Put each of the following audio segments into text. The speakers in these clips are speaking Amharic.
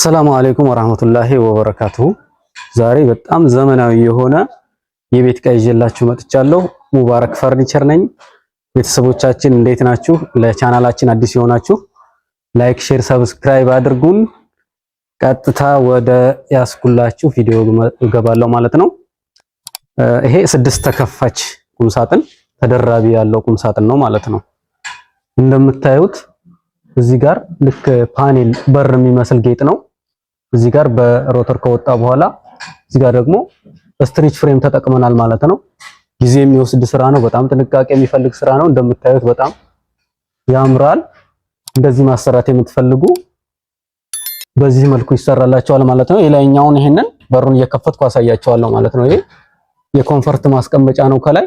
السلام عليكم ورحمة الله وبركاته። ዛሬ በጣም ዘመናዊ የሆነ የቤት ዕቃ ይዤላችሁ መጥቻለሁ። ሙባረክ ፈርኒቸር ነኝ። ቤተሰቦቻችን እንዴት ናችሁ? ለቻናላችን አዲስ የሆናችሁ like፣ share፣ subscribe አድርጉን። ቀጥታ ወደ ያስኩላችሁ ቪዲዮ እገባለሁ ማለት ነው። ይሄ ስድስት ተከፋች ቁምሳጥን ተደራቢ ያለው ቁምሳጥን ነው ማለት ነው። እንደምታዩት እዚህ ጋር ልክ ፓኔል በር የሚመስል ጌጥ ነው። እዚህ ጋር በ rotor ከወጣ በኋላ እዚህ ጋር ደግሞ stretch frame ተጠቅመናል ማለት ነው። ጊዜ የሚወስድ ስራ ነው። በጣም ጥንቃቄ የሚፈልግ ስራ ነው። እንደምታዩት በጣም ያምራል። እንደዚህ ማሰራት የምትፈልጉ በዚህ መልኩ ይሰራላችኋል ማለት ነው። የላይኛውን ይሄንን በሩን እየከፈትኩ አሳያችኋለሁ ማለት ነው። ይሄ የ comfort ማስቀመጫ ነው። ከላይ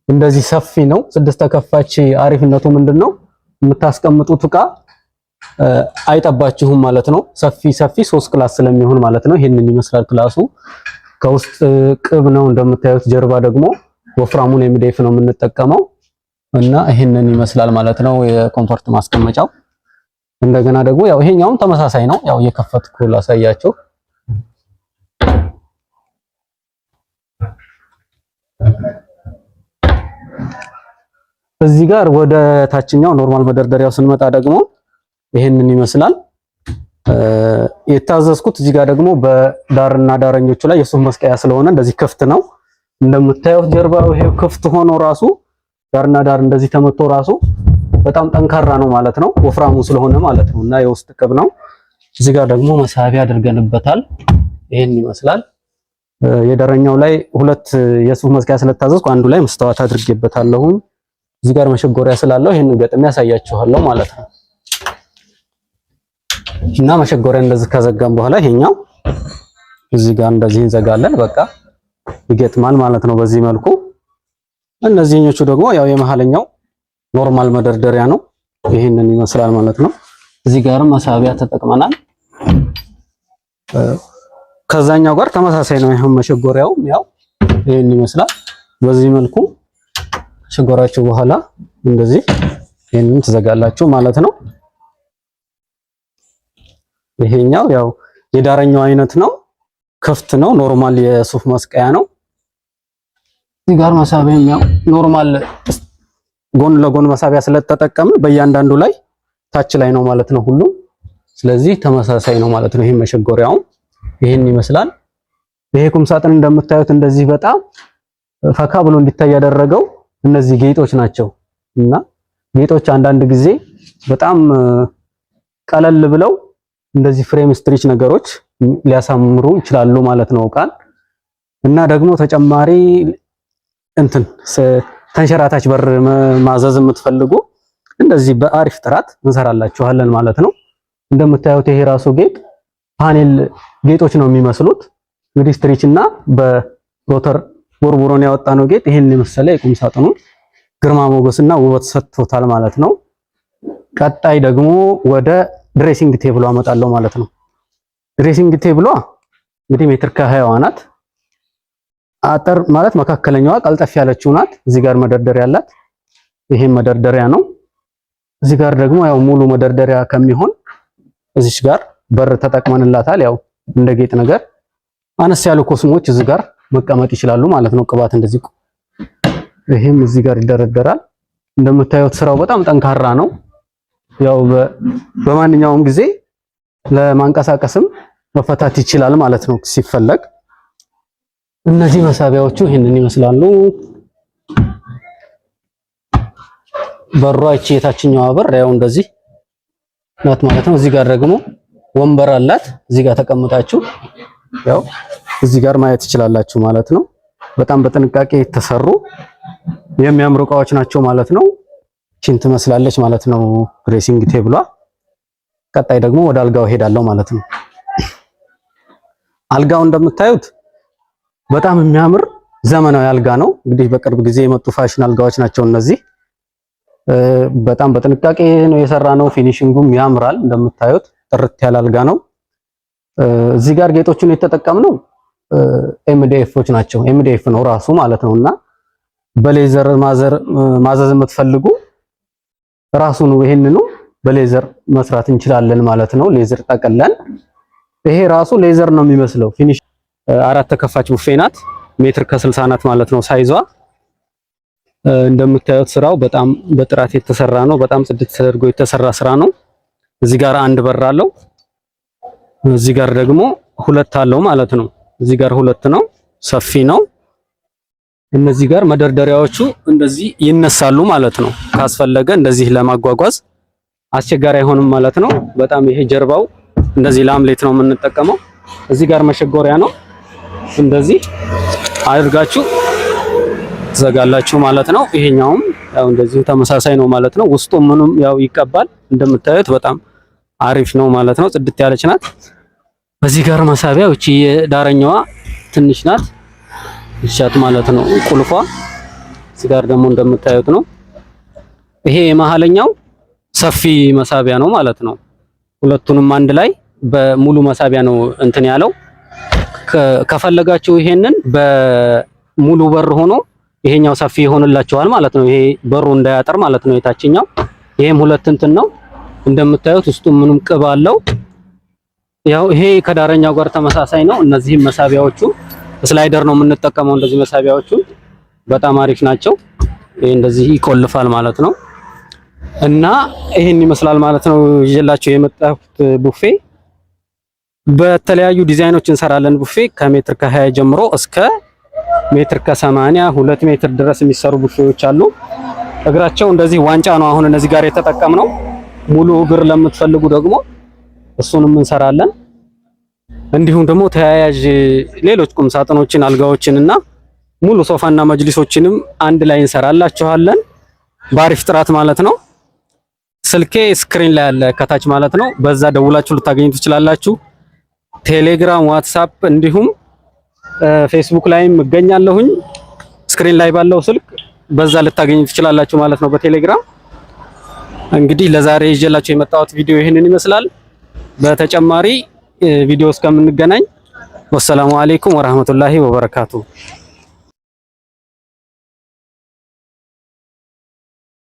እንደዚህ ሰፊ ነው። ስድስት ተከፋች አሪፍነቱ ምንድነው? የምታስቀምጡት እቃ አይጠባችሁም ማለት ነው። ሰፊ ሰፊ ሶስት class ስለሚሆን ማለት ነው። ይሄንን ይመስላል class ኡ። ከውስጥ ቅብ ነው እንደምታዩት። ጀርባ ደግሞ ወፍራሙን MDF ነው የምንጠቀመው እና ይሄንን ይመስላል ማለት ነው የ comfort ማስቀመጫው። እንደገና ደግሞ ያው ይሄኛውም ተመሳሳይ ነው። ያው እየከፈትኩ ላሳያችሁ። እዚህ ጋር ወደ ታችኛው normal መደርደሪያው ስንመጣ ደግሞ ይሄንን ይመስላል። የታዘዝኩት እዚህ ጋር ደግሞ በዳርና ዳረኞቹ ላይ የሱፍ መስቀያ ስለሆነ እንደዚህ ክፍት ነው እንደምታዩት። ጀርባው ይሄ ክፍት ሆኖ ራሱ ዳርና ዳር እንደዚህ ተመቶ ራሱ በጣም ጠንካራ ነው ማለት ነው፣ ወፍራሙ ስለሆነ ማለት ነው። እና የውስጥ ቅብ ነው። እዚህ ጋር ደግሞ መሳቢያ አድርገንበታል። ይሄን ይመስላል። የዳረኛው ላይ ሁለት የሱፍ መስቀያ ስለታዘዝኩ አንዱ ላይ መስተዋት አድርጌበታለሁኝ። እዚህ ጋር መሸጎሪያ ስላለው ይሄንን ገጥሜ ያሳያችኋለሁ ማለት ነው። እና መሸጎሪያ እንደዚህ ከዘጋም በኋላ ይሄኛው እዚህ ጋር እንደዚህ እንዘጋለን። በቃ ይገጥማል ማለት ነው በዚህ መልኩ። እነዚህኞቹ ደግሞ ያው የመሀለኛው normal መደርደሪያ ነው። ይሄንን ይመስላል ማለት ነው። እዚህ ጋርም መሳቢያ ተጠቅመናል። ከዛኛው ጋር ተመሳሳይ ነው። ይሄን መሸጎሪያውም ያው ይሄን ይመስላል። በዚህ መልኩ ሸጎራችሁ በኋላ እንደዚህ ይሄንን ትዘጋላችሁ ማለት ነው። ይሄኛው ያው የዳረኛው አይነት ነው። ክፍት ነው። normal የሱፍ መስቀያ ነው። እዚህ ጋር መሳቢያም ያው normal ጎን ለጎን መሳቢያ ስለተጠቀምን በእያንዳንዱ ላይ ታች ላይ ነው ማለት ነው ሁሉም። ስለዚህ ተመሳሳይ ነው ማለት ነው። ይሄ መሸጎሪያውም ይሄን ይመስላል። ይሄ ቁም ሳጥን እንደምታዩት እንደዚህ በጣም ፈካ ብሎ እንዲታይ ያደረገው እነዚህ ጌጦች ናቸው። እና ጌጦች አንዳንድ ጊዜ በጣም ቀለል ብለው እንደዚህ frame stretch ነገሮች ሊያሳምሩ ይችላሉ ማለት ነው እቃን። እና ደግሞ ተጨማሪ እንትን ተንሸራታች በር ማዘዝ የምትፈልጉ እንደዚህ በአሪፍ ጥራት እንሰራላችኋለን ማለት ነው። እንደምታዩት ይሄ ራሱ ጌጥ ፓኔል ጌጦች ነው የሚመስሉት። እንግዲህ stretch እና በ rotor ቦርቡሮን ያወጣነው ጌጥ ይሄን የመሰለ የቁም ሳጥኑ ግርማ ሞገስና ውበት ሰጥቶታል ማለት ነው። ቀጣይ ደግሞ ወደ dressing table ኧ አመጣለሁ ማለት ነው። dressing table ኧ እንግዲህ ሜትር ከሀያዋ ናት። አጠር ማለት መካከለኛዋ ቀልጠፍ ያለችው ናት። እዚህ ጋር መደርደሪያ አላት። ይሄም መደርደሪያ ነው። እዚህ ጋር ደግሞ ያው ሙሉ መደርደሪያ ከሚሆን እዚች ጋር በር ተጠቅመንላታል። ያው እንደ ጌጥ ነገር አነስ ያሉ ኮስሞች እዚህ ጋር መቀመጥ ይችላሉ ማለት ነው። ቅባት እንደዚህ ይሄም እዚህ ጋር ይደረደራል። እንደምታዩት ስራው በጣም ጠንካራ ነው። ያው በማንኛውም ጊዜ ለማንቀሳቀስም መፈታት ይችላል ማለት ነው ሲፈለግ። እነዚህ መሳቢያዎቹ ይህንን ይመስላሉ። በሯ ይቺ የታችኛዋ በር ያው እንደዚህ ናት ማለት ነው። እዚህ ጋር ደግሞ ወንበር አላት። እዚህ ጋር ተቀምጣችሁ ያው እዚህ ጋር ማየት ትችላላችሁ ማለት ነው። በጣም በጥንቃቄ የተሰሩ የሚያምሩ እቃዎች ናቸው ማለት ነው። ቺን ትመስላለች ማለት ነው dressing table ኧ። ቀጣይ ደግሞ ወደ አልጋው ሄዳለሁ ማለት ነው። አልጋው እንደምታዩት በጣም የሚያምር ዘመናዊ አልጋ ነው። እንግዲህ በቅርብ ጊዜ የመጡ ፋሽን አልጋዎች ናቸው እነዚህ። በጣም በጥንቃቄ ነው የሰራነው። finishing ኡም ያምራል። እንደምታዩት ጥርት ያለ አልጋ ነው። እዚህ ጋር ጌጦቹን የተጠቀምነው MDF ኦች ናቸው። MDF ነው ራሱ ማለት ነውና በ leather ማዘዝ የምትፈልጉ ራሱን ይሄንኑ በ leather መስራት እንችላለን ማለት ነው። leather ጠቅለን ይሄ ራሱ leather ነው የሚመስለው finish። አራት ተከፋች ቡፌ ናት። ሜትር ከ60 ናት ማለት ነው size ዋ። እንደምታዩት ስራው በጣም በጥራት የተሰራ ነው። በጣም ጽድት ተደርጎ የተሰራ ስራ ነው። እዚህ ጋር አንድ በር አለው። እዚህ ጋር ደግሞ ሁለት አለው ማለት ነው። እዚህ ጋር ሁለት ነው፣ ሰፊ ነው። እነዚህ ጋር መደርደሪያዎቹ እንደዚህ ይነሳሉ ማለት ነው። ካስፈለገ እንደዚህ ለማጓጓዝ አስቸጋሪ አይሆንም ማለት ነው። በጣም ይሄ ጀርባው እንደዚህ ላምሌት ነው የምንጠቀመው። እዚህ ጋር መሸጎሪያ ነው። እንደዚህ አድርጋችሁ ትዘጋላችሁ ማለት ነው። ይሄኛውም ያው እንደዚሁ ተመሳሳይ ነው ማለት ነው። ውስጡ ምንም ያው ይቀባል። እንደምታዩት በጣም አሪፍ ነው ማለት ነው። ጽድት ያለች ናት። በዚህ ጋር መሳቢያ እቺ የዳረኛዋ ትንሽ ናት ይሻት ማለት ነው ቁልፏ። እዚህ ጋር ደግሞ እንደምታዩት ነው። ይሄ የመሀለኛው ሰፊ መሳቢያ ነው ማለት ነው። ሁለቱንም አንድ ላይ በሙሉ መሳቢያ ነው እንትን ያለው። ከፈለጋችሁ ይሄንን በሙሉ በር ሆኖ ይሄኛው ሰፊ ይሆንላችኋል ማለት ነው። ይሄ በሩ እንዳያጠር ማለት ነው የታችኛው። ይሄም ሁለት እንትን ነው እንደምታዩት፣ ውስጡ ምንም ቅብ አለው። ያው ይሄ ከዳረኛው ጋር ተመሳሳይ ነው። እነዚህም መሳቢያዎቹ slider ነው የምንጠቀመው። እንደዚህ መሳቢያዎቹ በጣም አሪፍ ናቸው። ይሄ እንደዚህ ይቆልፋል ማለት ነው። እና ይሄን ይመስላል ማለት ነው ይዤላችሁ የመጣሁት ቡፌ። በተለያዩ ዲዛይኖች እንሰራለን ቡፌ ከሜትር ከ20 ጀምሮ እስከ ሜትር ከ80 2 ሜትር ድረስ የሚሰሩ ቡፌዎች አሉ። እግራቸው እንደዚህ ዋንጫ ነው አሁን እነዚህ ጋር የተጠቀምነው። ሙሉ እግር ለምትፈልጉ ደግሞ እሱንም እንሰራለን። እንዲሁም ደግሞ ተያያዥ ሌሎች ቁም ሳጥኖችን፣ አልጋዎችን እና ሙሉ ሶፋና መጅሊሶችንም አንድ ላይ እንሰራላችኋለን በአሪፍ ጥራት ማለት ነው። ስልኬ screen ላይ ያለ ከታች ማለት ነው። በዛ ደውላችሁ ልታገኙ ትችላላችሁ። ቴሌግራም፣ ዋትሳፕ እንዲሁም ፌስቡክ ላይም እገኛለሁኝ። screen ላይ ባለው ስልክ በዛ ልታገኙ ትችላላችሁ ማለት ነው በቴሌግራም። እንግዲህ ለዛሬ ይዤላችሁ የመጣሁት ቪዲዮ ይህንን ይመስላል። በተጨማሪ ቪዲዮ እስከምንገናኝ والسلام عليكم ورحمة الله وبركاته።